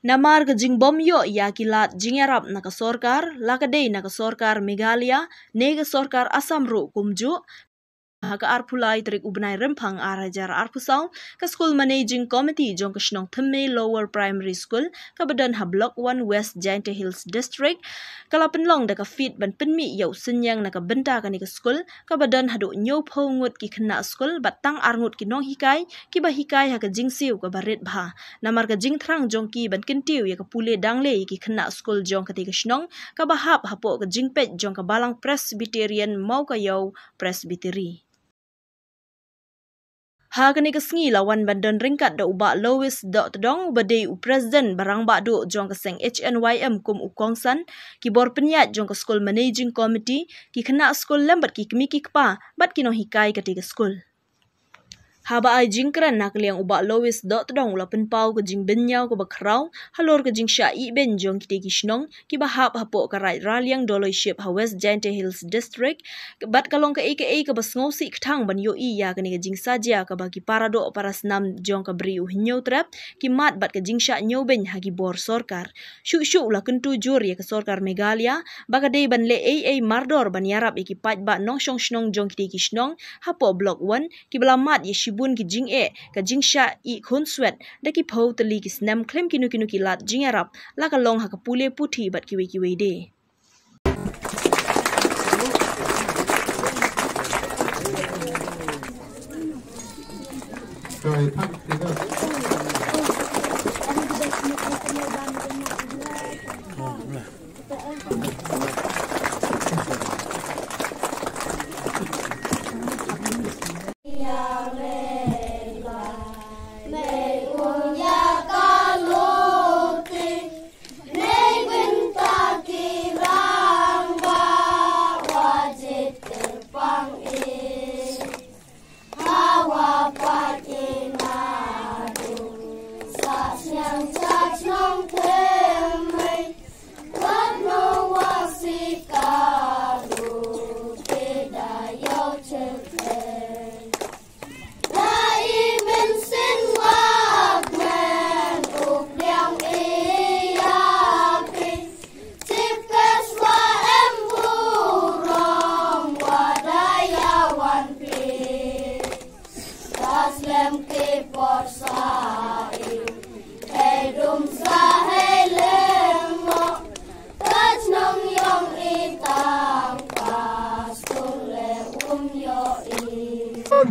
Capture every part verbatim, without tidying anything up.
Namar ka jingbym ïoh ïa ki lad jingïarap na ka sorkar, la ka dei na ka sorkar Meghalaya ne ka sorkar Assam ruh kumjuh, ha ka arphew lai tarik u bnai Rymphang ar hajar arphew saw, ka School Managing Committee jong ka shnong Thymmei Lower Primary School, kaba don ha Block One, West Jaintia Hills District, ka la pynlong da ka fete ban pynmih ïa u synñiang na ka bynta kane ka skul, kaba don haduh hynñiewphew ngut ki khynnah skul bad tang ar ngut ki nonghikai kiba hikai ha ka jingsiew kaba rit bha. Namar ka jingthrang jong ki ban kyntiew ïa ka pule dangleh ïa ki khynnah skul jong katei ka shnong, kaba hap hapoh ka jingpeit jong ka Balang Presbyterian Mawkaiaw Presbytery. Ha kane ka sngi la wan ban don ryngkat da u Bah Lois Dohtdong, uba dei u President ba rangbah duh jong ka seng H N Y M kum u kongsan, ki bor pynïaid jong ka School Managing Committee, ki khynnah skul lem bad ki kmie ki kpa bad ki nonghikai katei ka skul. Haba ai jingkren na ka liang u Bah Lois Dohtdong u la pynpaw ka jingbynñiaw kaba khraw halor ka jingshah ibeiñ jong kitei ki shnong kiba hap hapoh ka Raid Raliang Doloi Ship ha West Jaintia Hills District, bad ka long kaei kaei kaba sngewsih kthang ban ïohi ïa kane ka jingsajia kaba ki paradoh parasnam jong ka Bri U Hynñiewtrep ki mad bad ka jingshah ñiewbeiñ ha ki bor sorkar. Shuh shuh u la kyntu jur ïa ka sorkar Meghalaya ba ka dei ban leh ei ei mardor ban ïarap ïa ki paidbah nongshong shnong jong kitei ki shnong hapoh Block One, kiba la mad ïa shibun ki jingeh, ka jingshah ih khunswet da ki phew tylli ki snem khlem kino kino ki lad jingïarap, la ka long ha ka pule puthi bad kiwei kiwei de.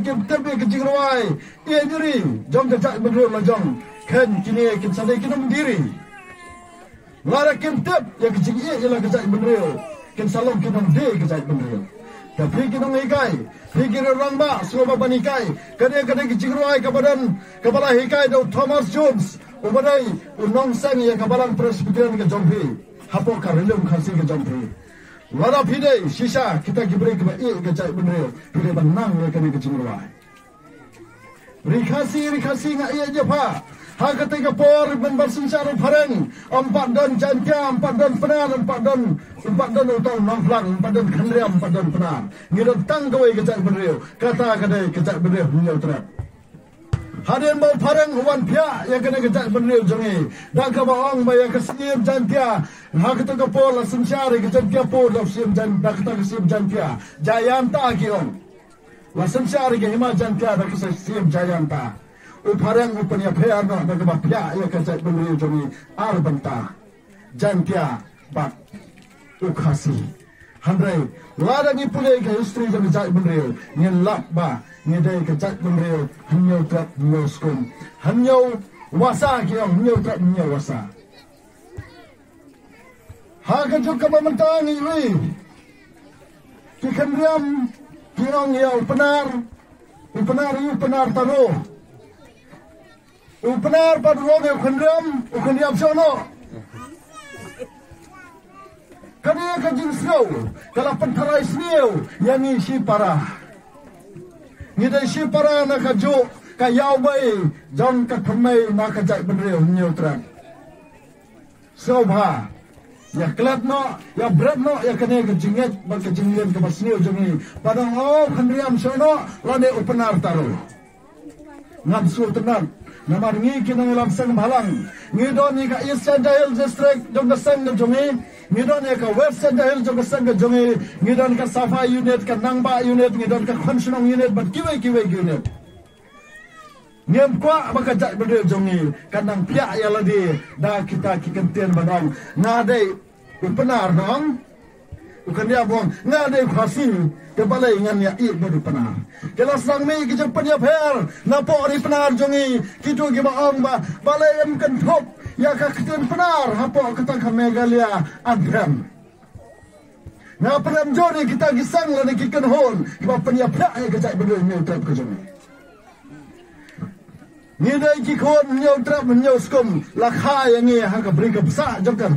Kim tip ïa ka jingrwai ïa ri jong ka jaitbynriew la jong, khein kine kin sa dei ki nongdie ri. Lada kim tip ïa ka jingïeit ïa la ka jaitbynriew, kin sa long ki nongdie ka jaitbynriew. Te phi ki nonghikai, phi ki rangbah, sngewbha ban hikai. Kane, kane ka jingrwai kaba don, kaba la hikai da u Thomas Jones, uba dei u nongseng ïa ka Balang Presbyterian ka jong phi, hapoh ka Ri Lum Khasi ka jong phi. Lada phi dei shisha kita ki briew kiba ïeit ïa ka jaitbynriew, phi dei ban nang ïa kane ka jingrwai. Ri Khasi, Ri Khasi, nga ïeit ïa pha. Ha katei ka por, mynba synshar u phareng, ym pat don Jaintia, ym pat don Pnar, ym pat don, ym pat don uta u Nongphlang, ym pat don Khynriam, ym pat don Pnar. Ngi don tang kawei ka jaitbynriew, kata ka dei ka jaitbynriew Hynñiewtrep. Hadien ba u phareng u wan phiah ïa kane ka jaitbynriew jong ngi, da kaba ong ba ïa ka Syiem Jaintia, ha katei ka por la synshar ïa ka Jaintia Post da u Syiem Jain-, da kata ka Syiem Jaintia, Jayanta ki ong. La synshar ïa ka Hima Jaintia da ka Syiem Jayanta. U phareng u pynïapher noh da kaba phiah ïa ka jaitbynriew jong ngi ar bynta, Jaintia bad u Khasi. Hynrei lada ngi pule ïa ka history jong ka jaitbynriew, ngin lap ba ngi dei ka jaitbynriew Hynñiewtrep Hynñiewskum. Hynñiew wasa ki ong, Hynñiewtrep Hynñiewwasa. Ha ka juk kaba mynta ngi ïohi, ki Khynriam ki ong ïa u Pnar, u Pnar ïa u Pnar Taro. U Pnar pat u ong ïa u Khynriam, u Khynriam shuh noh. Kane ka jingsngew ka la pyntharai sniew ïa ngi shipara. Ngi dei shipara na ka juk ka ïawbei jong ka thymmei na ka jaitbynriew Hynñiewtrep. Sngewbha ïa klet noh, ïa bret noh ïa kane ka jingngeit bad ka jingleh kaba sniew jong ngi. Ba dang, oh, Khynriam shuh noh lane u Pnar Taro. Ngam sngewtynnat Namar ngi ki nongïalam seng bhalang, ngi don ïa ka East Jaintia Hills District jong ka seng ka jong ngi, ngi don ïa ka West Jaintia Hills jong ka seng ka jong ngi, ngi don ka Safa Unit, ka Nangbah Unit, ngi don ka Khonshnong Unit bad kiwei kiwei ki unit. Ngim kwah ba ka jaitbynriew jong ngi kan nang phiah ïa lade da kita ki kyntien ba ong, nga dei u Pnar, ba ong u Khyndiat, ba ong nga dei u Khasi. Te balei ngan ïa ïeit bad u Pnar? Ki la sdang mih ki jingpynïapher napoh ri Pnar jong ngi. Kito kiba ong ba balei ym kynthup ïa ka ktien Pnar hapoh kata ka Meghalaya anthem. Nga pyrshang jur ïa kita ki seng lane ki kynhun kiba pynïapher ïa ka jaitbynriew Hynñiewtrep ka jong ngi. Ngi dei ki khun Hynñiewtrep Hynñiewskum, la kha ïa ngi ha ka bri ka bsah jong ka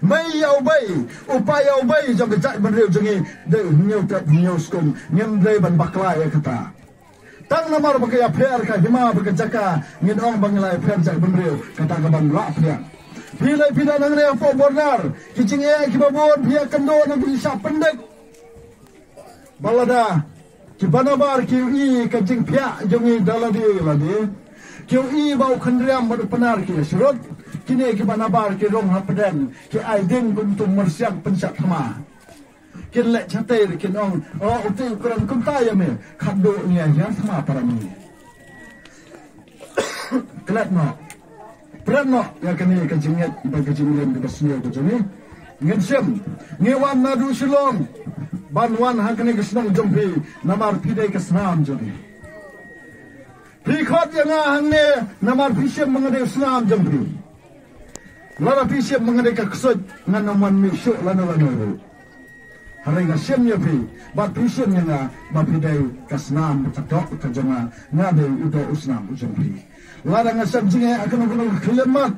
mei ïa u bei, u pa ïa u bei jong ka jaitbynriew jong ngi dei Hynñiewtrep Hynñiewskum. Ngim dei ban bakla ïa kata. Tang namar ba ka ïapher ka hima bad ka jaka, ngin ong ba ngi la ïapher jaitbynriew, kata kaban lah phiah. Phi lei phi don hangne hapoh border, ki jingeh kiba bun phi ïakynduh na ki shah pyndik. Ba lada kiba nabar ki ïohi ka jingphiah jong ngi da lade lade, ki ïohi ba u Khynriam bad u Pnar ki ïashrut, kine kiba nabar ki rung hapdeng, ki ai ding kum tu myrsiang pynshah thma. Kin leh shatei, kin ong, o, uti u kren kumta ïa me, khatduh ngi ïa hiar thma para ngi. Klet noh. Pret noh ïa kane ka jingngeit bad ka jingim kaba sniew ka jong ngi. Ngin shim, ngi wan naduh Shillong ban wan ha kane ka shnong jong phi, namar phi dei ka snam jong ngi. Phi khot ïa nga hangne namar phi shim ma nga dei u snam jong phi. Lada phi shim ma nga dei ka ksuid, ngan ym wan mih shuh lano lano ruh. Hynrei nga shim ïa phi bad phi shim ïa nga ba phi dei ka snam ka doh ka jong nga, nga dei u doh u snam u jong phi. Lada nga shem jingeh ha kano kano ka khyllipmat,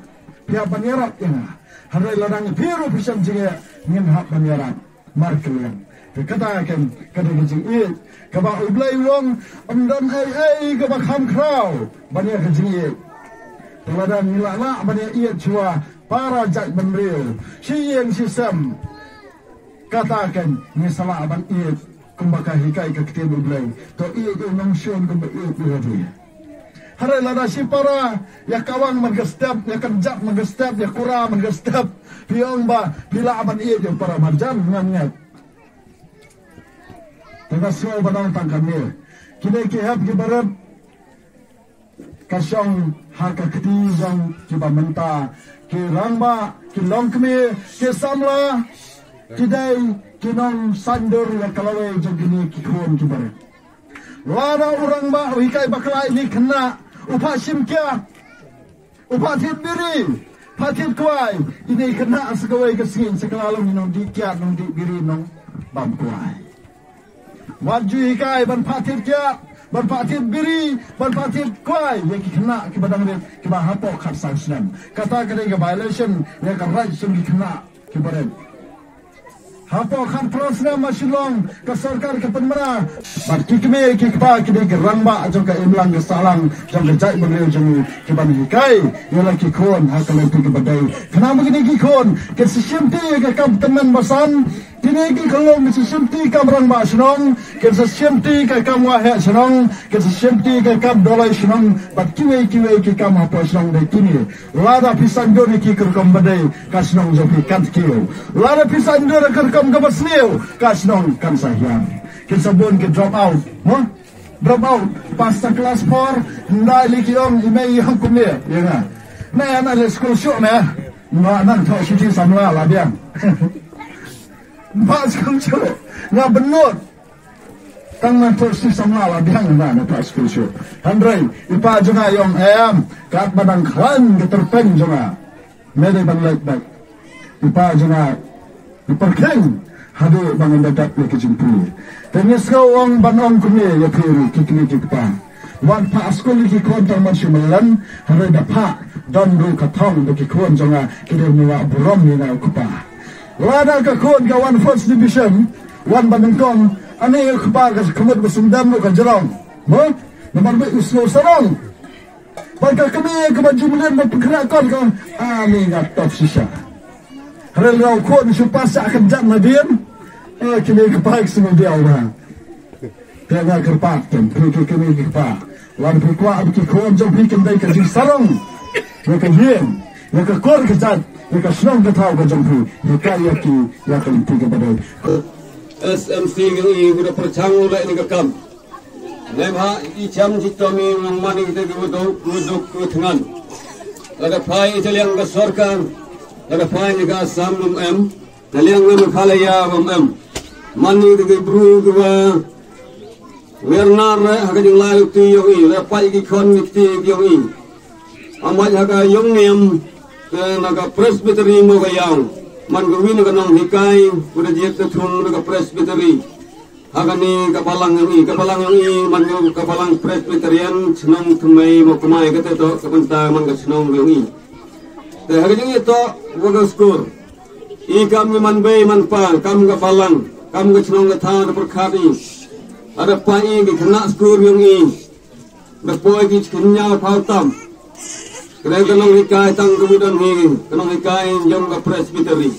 phi hap ban ïarap ïa nga. Hynrei lada ngi phi ruh phi shem jingeh, ngin hap ban ïarap markylliang. Te kata ka, ka dei ka jingïeit kaba U Blei u ong, ym don ei ei kaba kham khraw ban ïa ka jingïeit. Te lada ngi lah lah ban ïa ïeit shuwa para jaitbynriew, shi ïing shi sem, kata ka ngi sa lah ban ïeit kumba ka hikai ka ktien U Blei. To ïeit ïa u nongshun kumba ïeit ïa lade. Hynrei lada shipara ïa kawang man ka step, ïa kynjat man ka step, ïa kura man ka step, phi ong ba phi lah ban ïeit ïa u para marjan, ngam ngeit. Te nga sngew ba dang tang kane. Kine ki hep ki barit ka shong ha ka kti jong kiba mynta, ki rangbah, ki longkmie, ki samla, ki dei ki nongsaindur ïa ka lawei jong kine ki khun ki barit. Lada u rangbah u hikai bakla ïa ki khynnah, u phah shim kiad, u phah thied biri, phah thied kwai, ine i khynnah sa kawei ka sngi sa ka la long i nongdih kiad, nongdih biri, nongbam kwai. Wat ju hikai ban phah thied kiad, ban phah thied biri, ban phah thied kwai ïa ki khynnah kiba dang rit, kiba hapoh khatsaw snem. Kata ka dei ka violation ïa ka right jong ki khynnah kiba rit. Hapoh khatphra snem ha Shillong ka sorkar ka pynmynraw. Bad ki kmie ki kpa ki dei ki rangbah jong ka imlang ka sahlang jong ka jaitbynriew jong ngi, kiban hikai ïa la ki khun ha ka lynti kaba dei. Khnang ba kine ki khun kin sa shimti ïa ka kam tymmen basan. Kine ki khyllung kin sa shimti kam rangbah shnong, kin sa shimti ka kam waheh shnong, kin sa shimti ka kam doloi shnong, bad kiwei kiwei ki kam hapoh shnong dei kine. Lada phi saindur ïa ki ka rukom ba dei, ka shnong jong phi kan kiew. Lada phi saindur ïa ka rukom kaba sniew, ka shnong kan sa hiar. Kin sa bun ki drop out, mo? Drop out, pass ta class four, ym dei lei ki ong, i mei i ong kumne ïa nga, me, nang leit skul shuh me. Nga nang thoh shuti samla la biang. Ym pat skul shuh, nga bynnud. Tang nang thoh shuti samla la biang, nga nang thoh skul shuh. Hynrei i pa jong nga i ong, em, katba dang khlaiñ ka tyrpeng jong nga, me dei ban leit beit. I pa jong nga i pyrkhing haduh ba ngan da dep ïa ka jingpule. Te nga sngew ong ban ong kumne ïa phi ruh ki kmie ki kpa, wat phah skul ïa ki khun tang man shu mlien, hynrei da phah don ruh ka thong ba ki khun jong nga ki dei ban wad burom ïa nga u kpa. Lada ka khun ka wan first division, wan ba nyngkong, ani u kpa ka khmut ba sngewdem ruh ka jrong. Mo? Namar ba u sngew sarong. Bad ka kmie kaba ju mlien ba pynkhreh kot ka ong, ani nga top shisha. Hynrei lada u khun shu pass shah kynjat nadien, eh, kmie kpa ki sngewdiaw bha. Te nga kyrpad ïa phi ki kmie ki kpa, lada phi kwah ba ki khun jong phi kin dei ka jingsarong ïa ka ïing, ïa ka kur ka jait, ïa ka shnong ka thaw ka jong phi, hikai ïa ki ïa ka lynti kaba dei. S M C ngi u da pyrchang u leh ïa kane ka kam. Lem ha i cham jit to mi nang man ïa kita ki waduk waduk wa thngan. Lada phai ïa ka liang ka sorkar, lada phai ïa ka Assam bym em, ka liang ka Meghalaya bym em. Man ïa kita ki bru kiwa wer nar re ha ka jinglai luti yong i, lada phai ïa ki khon ki kti yong i. Amai ha ka yong niam, te na ka Presbytery mo ka yaw. Man ka wi na ka nonghikai, u da jied ka thung na ka Presbytery. Ha kane ka balang yong i, ka balang yong i, man ka, ka balang Presbyterian, chnong Thymmei mo kmai kata to, ka bynta man ka chnong yong i. Te ha ka jingïatoh wa ka skur. I kam ngi man bei man pa, kam ka balang, kam ka chnong ka thaw da pyrkhat i. Ada pa i ki khynnah skur yong i. Da poi ki kynñiaw phaw tam. Kane ka nonghikai tang ka mudon hi, ka nonghikai jong ka Presbytery.